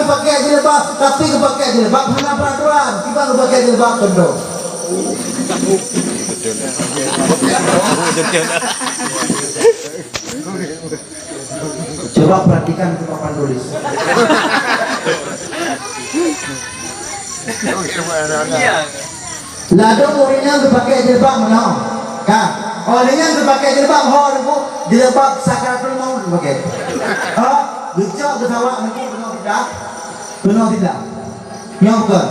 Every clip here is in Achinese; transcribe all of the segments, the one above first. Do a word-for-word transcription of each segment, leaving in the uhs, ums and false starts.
Pakai jilbab, tapi geupakai jilbab hana peraturan. Kiban geupakai jilbab, contoh. Coba perhatikan ke papan tulis. Ladôm ureueng nyang geupakai jilbab meunoe. Ka. Oh, ureueng nyang geupakai jilbab ho, Teungku, jilbab sakaratul maut geupakai. Ha? Geucok geusawak Teungku, peunoh sida. Peunoh sida. Nyoe bukon.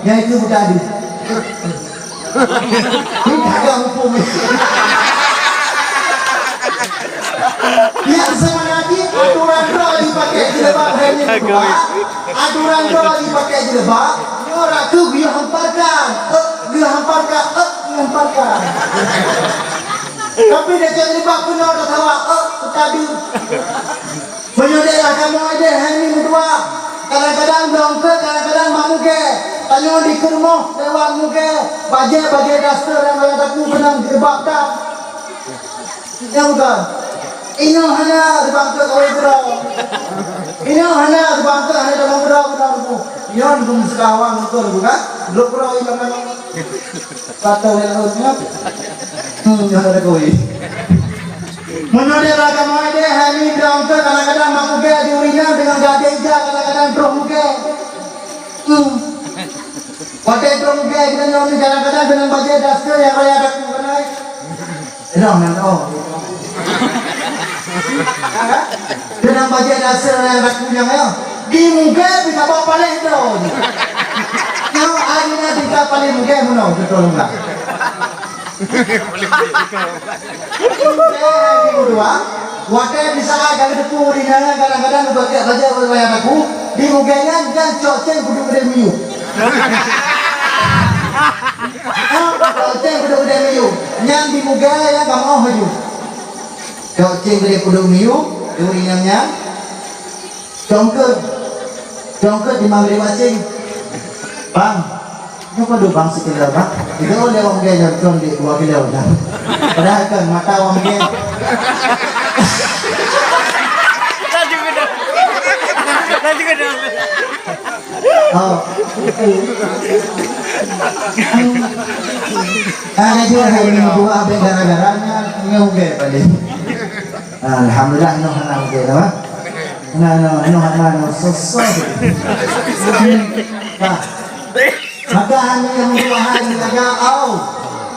Nyan itu buta adu. Ini kagak mumpung. Yang sebenarnya aturan droe dipakai jilbab hari ini. Aturan droe dipakai jilbab, nyoe ratu geuyue hamparkan, eh, geuyue hamparkan, eh, geuyue hamparkan. Tapi dak cok jilbab keunoe dak sawa, eh, tadi. Meunyoe daerah kamoe deh hai ni meutuah, kadang-kadang dongke, kadang-kadang mak muke. Tanyoe di keureumoh lewat muke, bajée-bajée daster nyang raya taku beunang jilbab ka. Nyang bukan. Inoe hana teubangkeut awai keudroe. Inoe hana teubangkeut, hana teubang keudroe, keudroe ruku. Nyoe ruku meusuka awak meukeue ruku kan? Lôn keudroe ilang nyoe. Patah lé laôt nyoe. Hmm, nyoe ada kui. Meunyoe di agama deh, hai ni dong ke kadang-kadang mak muke di ureueng inong deungon gadeng ija kadang-kadang troh muke. Hmm. Watée troh muke geutanyoe ni kadang-kadang deungon bajée daster nyang raya taku kan ai. Inong nan oh. Deungon bajée daster nyang taku nyang ayo. Di muke bisa bawa paléh tu. Nyoe ari na tingkat paléh muke meunoe beutôi lah. Watée bisa ka geuteupeue ureueng nyan kadang-kadang geupakai bajée ureueng laén aku, di muke nyan, nyan cok cen kudu geude miyueb. Cok cen kudu geude miyueb. Nyan di muke nyan kamoe haju. Cok cen geude kudu miyueb, di ureueng nyan nyan. Congkeut. Congkeut di Maghrib Aceh. Bang, nyoe padub bang sikilo, Bang? Itu lé wong gé nyoe kon di dua kilo dah. Padahai kan mata wong gé. Laju ke dah. Laju ke dah. Oh. Ada juga hari ini dua abis gara-garanya nyoe gé paling. Alhamdulillah, noh hana mungkin, apa? Nah, noh, noh hana, noh sosok. Nah, maka hana nyang dua hai lagak au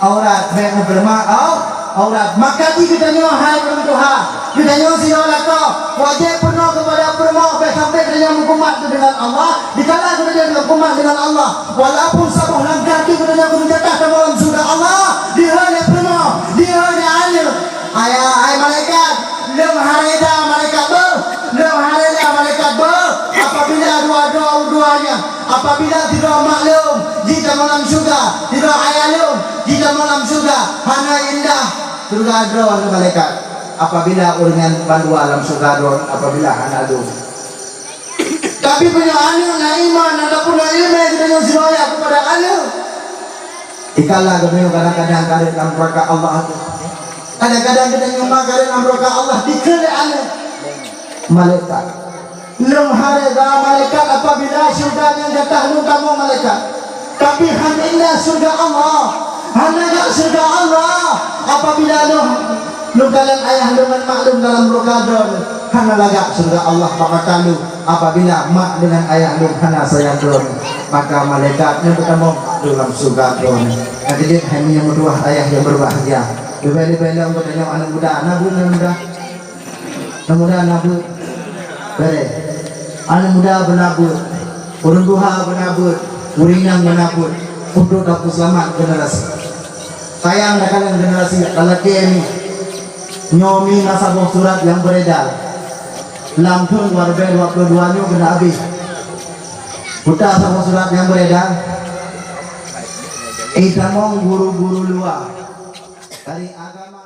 aurat, bèk meupeuleumak au aurat. Maka di geutanyoe hai ureueng tuha, geutanyoe sidroe lakoe wajéb peunoh keupada peurumoh, bèk sampai geutanyoe meukumat deungon Allah. Dikala geutanyoe meukumat deungon Allah, walaupun saboh langkah di geutanyoe keuneuk jatah tamong lam syeuruga Allah, dihôi lé peurumoh, dihôi lé aneuk. Ayah, hai malaikat, lôn hareda malaikat beuh, lôn hareda malaikat beuh. Apabila dua droe u dua nyan, apabila sidroe mak lôn jitamong lam syeuruga, sidroe ayah lôn jitamong lam syeuruga, hana indah syeuruga droe, malaikat. Apabila ureueng nyan bandua lam syeuruga droe, apabila hana lôn. Tapi meunyoe aneuk na iman ataupun na ileumèe geutanyoe sibayak keupada aneuk, dikala geutanyoe kadang-kadang kareueng lam neuraka Allah tu. Kadang-kadang geutanyoe ma kareueng lam neuraka Allah dikeue lé aneuk. Malaikat. Lôn hareda malaikat apabila syeuruga nyang jatah lôn tamong malaikat. Tapi hana indah syeuruga Allah, hana lagak syeuruga Allah apabila lôn, lôn kalon ayah lôn ngon mak lôn dalam syeuruga droe. Hana lagak syeuruga Allah bak mata lôn apabila mak deungon ayah lôn hana sayang droe. Maka malaikat nyan geutamong mak lôn lam syeuruga droe. Nyang keujeuet hai meunyoe meutuah ayah nyang berbahagia. Leubeh-leubeh lom geutanyoe aneuk muda, na beuet aneuk muda? Aneuk muda na beuet. Bèrèh. Aneuk muda beuna beuet. Ureueng tuha beuna beuet. Ureueng inong beuna beuet. Untuk tapeuseulamat generasi. Sayang takalon generasi lalaki nyoe. Nyoe mi na saboh surat nyang beredar. Lam thôn dua ribèe dua puluh dua nyoe keuneuk abéh. Peue saboh surat nyang beredar. Itamong guru-guru luwa dari agama